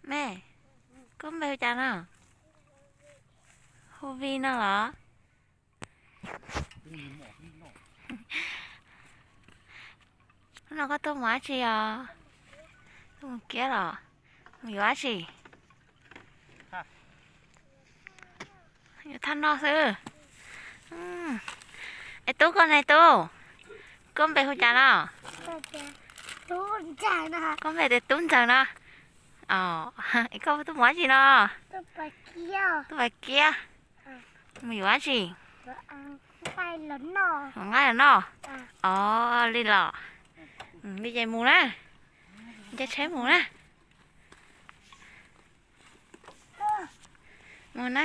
Me, koj npe hu cas no? Hu Vi no los? Hnub no koj tuaj mus dab tsi os? Tuaj mus kiab los? Mus yuav dab tsi? Yuav thaj noj xwb. Es tub koj ne tub, koj npe hu cas no? Koj npe tias Tub Ntxawg no. Os, es koj tuaj mus dab tsi no? Tuaj pais kiab. Mus yuav dab tsi? Mus nqaij los noj. Os, li los. Li ces mus na. Nce tsheb mus na. Mus na.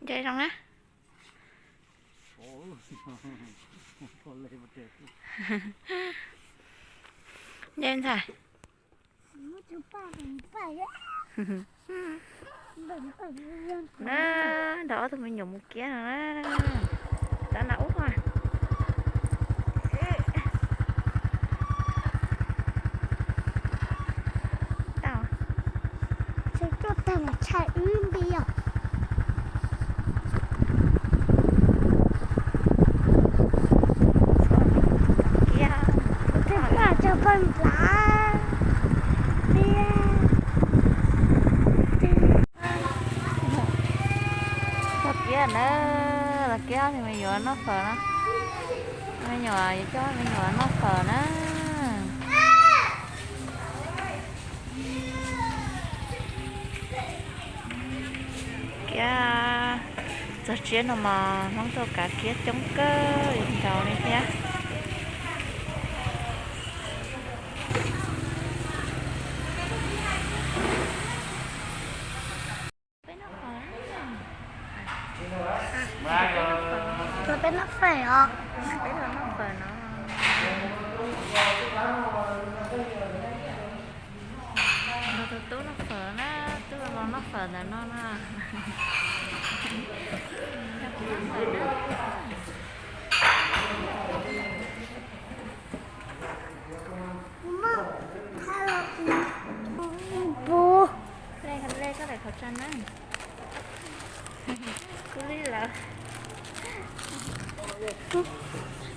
Nce zoo na. Nce ntxhais. Na, nrog ob tug me nyuam mus kiab no na. Tab na ub a. Tau. Tshais wb nti os. Kiab. Tus poj nplav. Txog kiab na, los kiab me nyuam noj fawm na. Me nyuam yuav coj me nyuam noj fawm na. Kiab txog tsiab no mas Hmoob tuaj kav kiab coob kawg nkaus li thiab. Peb noj fawm os. Peb los noj fawm no. Nrog tus tub noj fawm na, tub los noj fawm ntawm no na. Nrog kuv noj fawm na.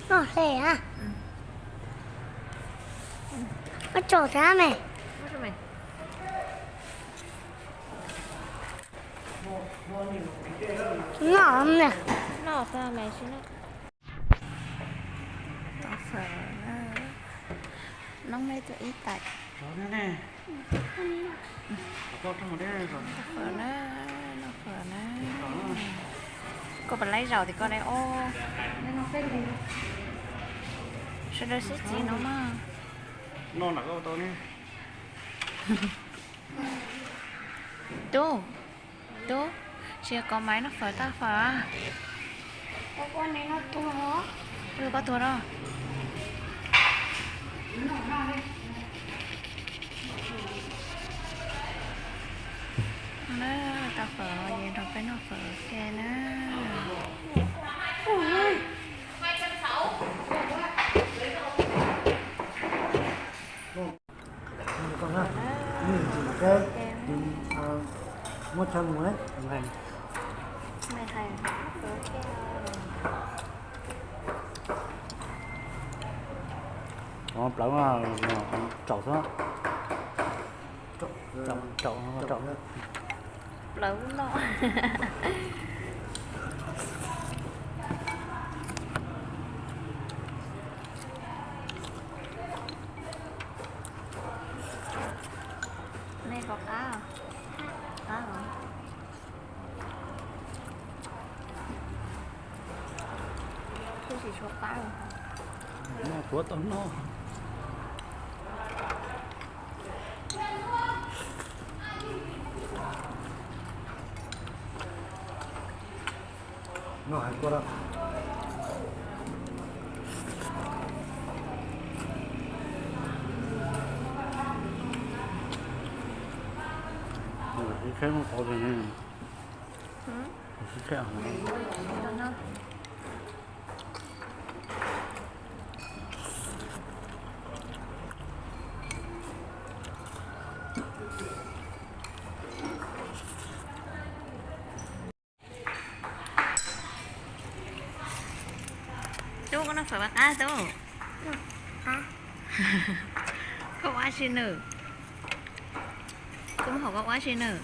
Noj hle a. Koj tsaus thiab me. Noj ne. Noj fawm na. Noob me tuaj ib tais. Noj fawm na, noj fawm na. Koj puas laib zaum tim koj dai ob. Sawv daws sib txiv no mas. Tub, tub, tsis yog kov maiv noj fawm tau fawm. Ua koj tuag no. Tau fawm ces nrog peb noj fawm ua ke na. Muab tshaj mus. Plawv tsaus xwb. Tsaus, tsaus. Plawv no. Nej kov qab, qab os. Kuj tsis tshua qab. Noj puav tau noj. Noj hais kua da. Ib kheb muab tau li ne. Ib kheb. Txog qab tub. Koj ua si nws. Koj mus hauv koj ua si nws.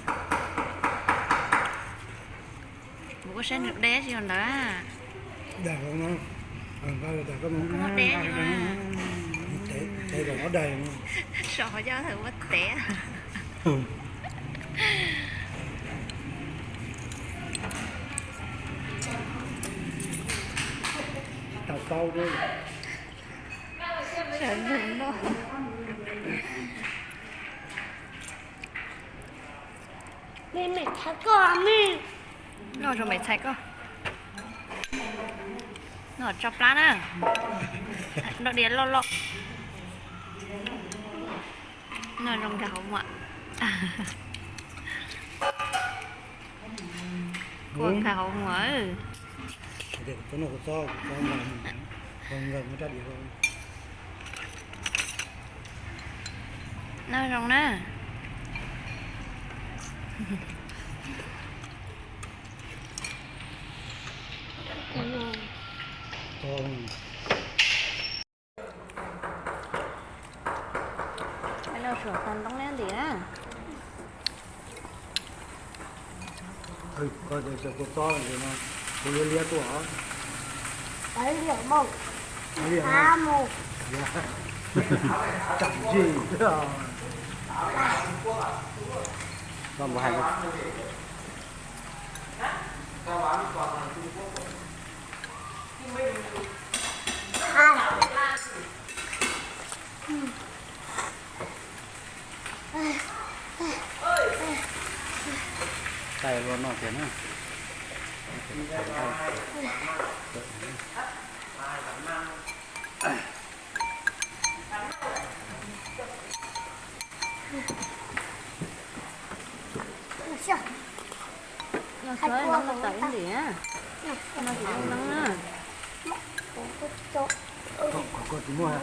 Mus koj saib nws deb tsis yog ntawd. Koj ua deb. Saib qhov coj thaum ua teb. Sawv nug noj. Me me txhais koj me. Noj zoo me txhais koj. Noj tso plab na. Noj diav loj loj. Noj zoo nkag hauv muag. Kua nkag hauv muag. Noj zoo na. Noj suav tag ntoob liab ntim na. Kuv liab liab tuaj. Tsis, tais los no tias na. No xwb, no tawm ib ntim na. No tsis zoo neeb na. Tsis muaj.